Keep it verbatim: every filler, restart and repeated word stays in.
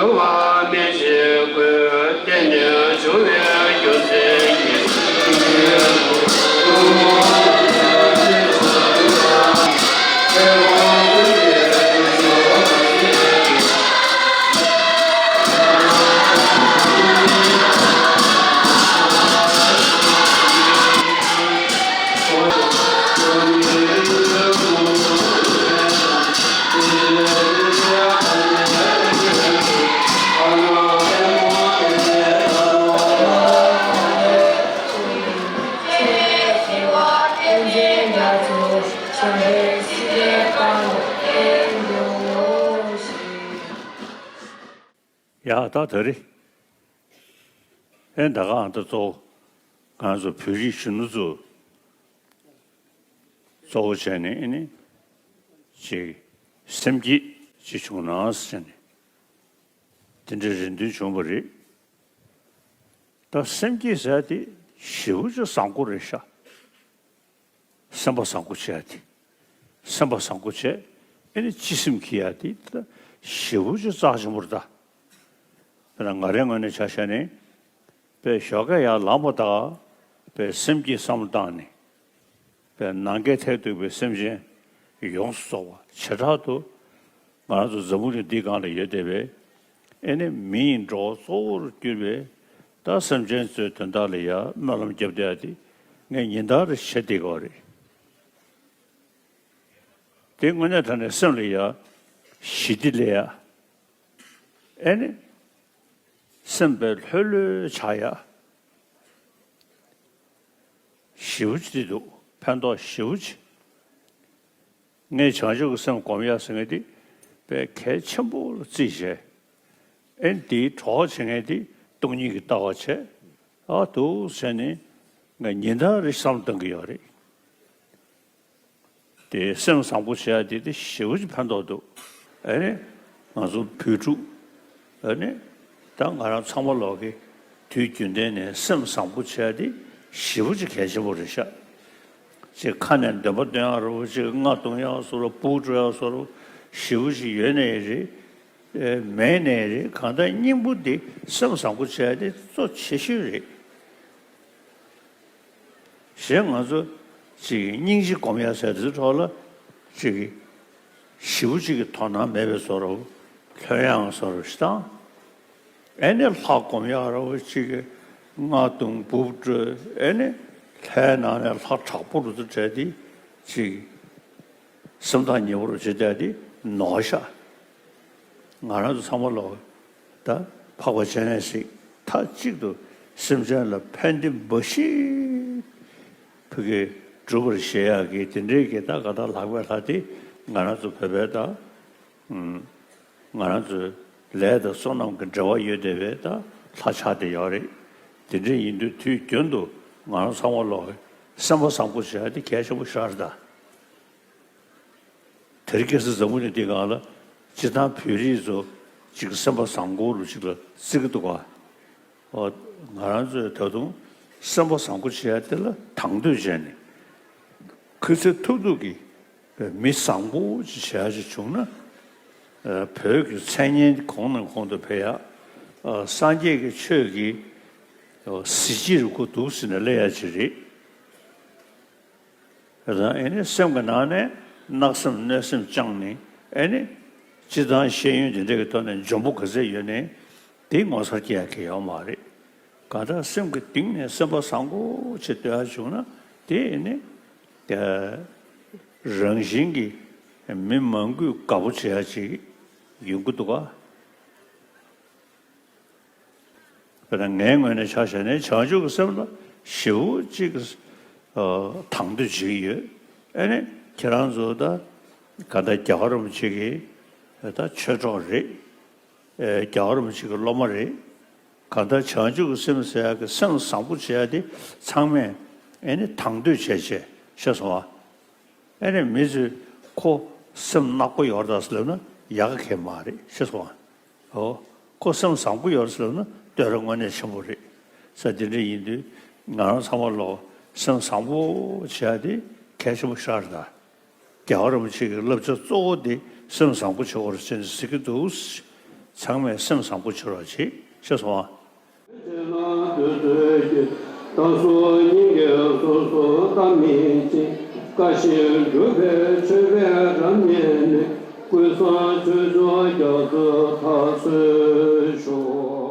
བ་མེད་ཅེས་བཀོད། དེ་ནས་འབྱུང་བའི་རྒྱུ་མཚན་ཉིད། ཡ་ད་དེ་རེད། ཨེ་ད་ག་ཨ་ད་གཙོ་བོ་ང་ཚོ་བོད་རིགས་གཞོན་ནུ་ཚོ་གཙོ་བོ་བྱས་ནས་ཨེ་ནི་ཅིག་སེམས་བསྐྱེད་ཅིག་བྱུང་ན་ཟེར་ནས་དེ་འདྲའི་རེ་འདུན་བྱུང་བ་རེད། ད་སེམས་བསྐྱེད་ཟེར་དེ་ཞེ་པོ་ཅིག་བཟང་པོ་རེད་ཤག་སེམས་པ་བཟང་པོ་བྱས་ཏེ། སེམས་པ་བཟང་པོ་བྱས། ཨེ་ནི་སྤྱི་སེམས་འཁྱེར་ཡ་དེ་ད་ཞེ་པོ་ཅིག་རྩ་ཆེན་པོ་རེད་ད། དཔེར་ན་ང་རའི་ངོས་ནས་ཆ་བཞག་ནས། དཔེ་ཞོགས་ཀས་ཡར་ལངས་པ་དང་། དཔེ་སེམས་ཀྱི་བསམ་བློ་བཏང་ནས། དཔེ་ནམ་མཁའི་མཐས་གཏུགས་པའི་སེམས་ཅན་ཡོངས་སུ་རྫོགས་པ་བྱེ་བྲག་ཏུ། ང་རང་ཚོ་འཛམ་བུ་གླིང་འདིའི་སྒང་ལ་ཡོད་བསྡད་པའི་ཨེ་ནི་མི་ཡི་འགྲོ་བ་གཙོ་བོར་གྱུར་པའི་ད་སེམས་ཅན་ཚོའི་དོན་དག་ལ་ཡ་སྨོན་ལམ་བརྒྱབ་བསྡད་ཡ་དེ་ངས་ཉིན་ལྟར་བྱེད་བསྡད་ཀྱི་ཡོད་རེད། དེ་དངོས་གནས་དྲང་གནས་སེམས་ལ་ཡ་ཞི་བདེ་སླེབས་ཡ། ཨེ་ནི་སེམས་དཔེ་ལྷོད་ལྷོད་ཆགས་ཡ། ཞེ་པོ་ཅིག་འདུག་ཕན་ཐོགས་ཞེ་པོ་ཅིག་ངས་བྱང་ཆུབ་ཀྱི་སེམས་སྒོམ་ཡག་ཟེར་མཁན་དེ་དཔེ་གལ་ཆེན་པོ་ལ་བརྩིས་བྱས། ཨེ་འདིའི་གྲོགས་བྱེད་མཁན་དེ་སྟོང་ཉིད་ཀྱི་ལྟ་བ་བྱས། ཨ་འདུག་བྱས་ནས་ང་ཉིན་ལྟར་རེ་བསམ་བཏང་གི་ཡོད་རེད། དེ་སེམས་བཟང་པོ་བྱེད་ཡ་དེ་དེ་ཞེ་པོ་ཅིག་ཕན་ཐོགས་འདུག་ཨེ་ནི་ང་ཚོ་བོད་ཕྲུག་ཨེ་ནི་ད་ང་རང་ཚང་མ་ལོག་གི་དུས་རྒྱུན་ལྡན་ནས་སེམས་བཟང་པོ་བྱེད་ཡ་དེ་ཞེ་པོ་ཅིག་གལ་ཆེན་པོ་རེད་ཤག་ཅིག་ཁ་ནས་འདོན་པ་འདོན་ཡག་རུ་ཅིག་རྔ་བརྡུང་ཡག་བཟོ་རུ་སྦུག་འགྲོ་ཡག་བཟོ་རུ་ཞེ་པོ་ཅིག་ཡོད་ནའི་རེད། ཨེ་མེད་ནའི་རེད། གང་ལྟར་སྙིང་པོ་དེ་སེམས་བཟང་པོ་བྱེད་ཡ་དེ་གཙོ་ཆེ་ཤོས་རེད། གཞན་ང་ཚོ་ཅིག་སྙིང་རྗེ་སྒོམ་ཡ་ཟེར་དུས་ཐོག་ལ་ཅིག་ཞེ་པོ་ཅིག་གི་དོ་སྣང་མེད་པའི་བཟོ་འདྲ། ལྷོད་ཡངས་བཟོ་འདྲ་ཞིག་དང་། ཨེ་ནས་ལྷ་སྒོམ་ཡ་ར་བོ་ཅིག་རྔ་བརྡུང་སྦུག་འགྲོ། ཨེ་ནས་ལྷའི་ནང་ནས་ལྷ་དྲག་པོ་རུ་ཚོ་བྲལ་ཏེ་ཅིག་སེམས་ཐག་ཉེ་པོ་རུ་བྱེད་བསྡད་དེ་ནོར་ཤག་ང་རང་ཚོ་ཚང་མ་ལོག་ད་འཕགས་པ་སྤྱན་རས་གཟིགས་མཐའ་གཅིག་ཏུ་སེམས་ཅན་ལ་ཕན་བདེ་འབའ་ཞིག་ཕ་གི་སྒྲུབ་པར་བཞེད་ཡག་གི་དེ་འདྲའི་གི་ད་ག་ད་ལྷག་པའི་ལྷ་དེ་ང་རང་ཚོ་བོད་པའི་ད་ང་རང་ཚོའི་ལས་དང་བསོད་ནམས་ཀྱི་འབྲེལ་བ་ཡོད་བསྡད་པའི་ད་ལྷ་ཆགས་བསྡད་ཡོད་རེད། དེ་འདྲ་ཡིན་དུས་དུས་རྒྱུན་དུ་ང་རང་ཚང་མ་ལོག་སེམས་པ་བཟང་པོ་བྱེད་ཡག་དེ་གལ་ཆེན་པོ་ཞིག་རེད་ད། དེ་རིང་ཁ་སང་འཛམ་བུ་གླིང་འདི་སྒང་ལ་སྤྱིར་བཏང་བོད་རིགས་ཚོ་ཅིག་སེམས་པ་བཟང་པོ་རུ་ཅིག་ལ་བརྩི་གི་འདུག་ག་ཨོ། ང་རང་ཚོས་ད་དུང་སེམས་པ་བཟང་པོ་བྱེད་ཡ་དེ་ལ་དང་དོད་བྱས་ནས་ཁུ་ཚུར་ཐུབ་ཐུབ་ཀྱིས་མི་བཟང་པོ་ཅིག་བྱེད་ཡ་ཅིག་བྱུང་ན། ཨ། བོད་ཀྱི་མཚན་སྙན་གོང་ནས་གོང་དུ་འཕེལ་ཡ། ཨ། སངས་རྒྱས་ཀྱི་ཆོས་ཀྱི་གཟི་བརྗིད་རུ་ཁོ་འདུག་ཟེར་ནས་སླེབས་ཡ་ཅིག་རེད། རང་ཨེ་ནི་སེམས་ཀྱི་ནང་ནས་གནག་སེམས་གནོད་སེམས་བཅངས་ནས་ཨེ་ནི་སྤྱིར་བཏང་ཤེས་ཡོན་དེ་འདྲ་གི་ཐོག་ནས་འཇོན་པོ་ག་ཚད་ཡོད་ནའི་དེ་ངོ་མཚར་སྐྱེ་ཡ་གི་ཡོད་མ་རེད། གང་ལྟར་སེམས་ཀྱི་གཏིང་ནས་སེམས་པ་བཟང་པོ་ཅིག་སྡོད་ཡ་བྱུང་ན་དེ་ཨེ་ནི་རང་བཞིན་གྱིས་མི་མང་པོས་དགའ་པོ་བྱེད་ཡ་ཅིག་ཡོང་གི་འདུག་ག་དཔེར་ན་ངའི་ངོས་ནས་ཆ་བཞག་ནས་བྱང་ཆུབ་ཀྱི་སེམས་ལ་ཞེ་པོ་ཅིག་ཨ། དང་དོད་བྱེད་ཀྱི་ཡོད། ཨ་ནི་ཁྱེད་རང་ཚོ་ད་ག་ད་རྒྱལ་བ་རིན་པོ་ཆེ་གི་ད་ཆོས་གྲོགས་རེད། ཨེ། རྒྱལ་བ་རིན་པོ་ཆེ་གི་སློབ་མ་རེད། ག་ད་བྱང་ཆུབ་ཀྱི་སེམས་ཟེར་ཡ་གི་སེམས་བཟང་པོ་བྱེད་ཡ་དེ་ཚང་མས་ཨ་ནི་དང་དོད་བྱས་བྱས་ཤེས་སོང་བ། ཨེ་ནས་མི་ཚོས་ཁོ་སེམས་ནག་པོ་ཡོད་རེད་ཟེར་ལབ་ན་ཡག་གི་མ་རེད་ཤེས་སོང་ཨ། ཨོ། ཁོ་སེམས་བཟང་པོ་ཡོད་རེད་ཟེར་ལབ་ན་བསྟོད་ར་དངོས་གནས་ཆེན་པོ་རེད། ས་དེ་འདྲ་ཡིན་དུས་ང་རང་ཚང་མ་ལོག་སེམས་བཟང་པོ་བྱེད་ཡ་དེ་གལ་ཆེན་པོ་ཞིག་རེད་ད། རྒྱལ་བ་རིན་པོ་ཆེ་གི་བསླབ་བྱ་གཙོ་བོ་དེ་སེམས་བཟང་པོ་བྱེད་དགོས་རེད་ཟེར་ནས་ཟེར་གྱི་འདུག་ཚང་མས་སེམས་བཟང་པོ་བྱེད་རོགས་གྱིས། ཤེས་སོང་ཨ། ལ་དུས་ཚོད་ཀྱི་བདག་སོགས་སྙིང་གའི་སོ་སོ་ལྟ་མིན་ཅིང་། བཀའ་བཞིན་སྒྲུབ་པའི་མཆོད་པའི་རབ་བརྙེས་ནས། ཀུན་བཟང་ཆོས་མཆོག་རྒྱ་མཚོའི་མཐར་སོན་ཤོག།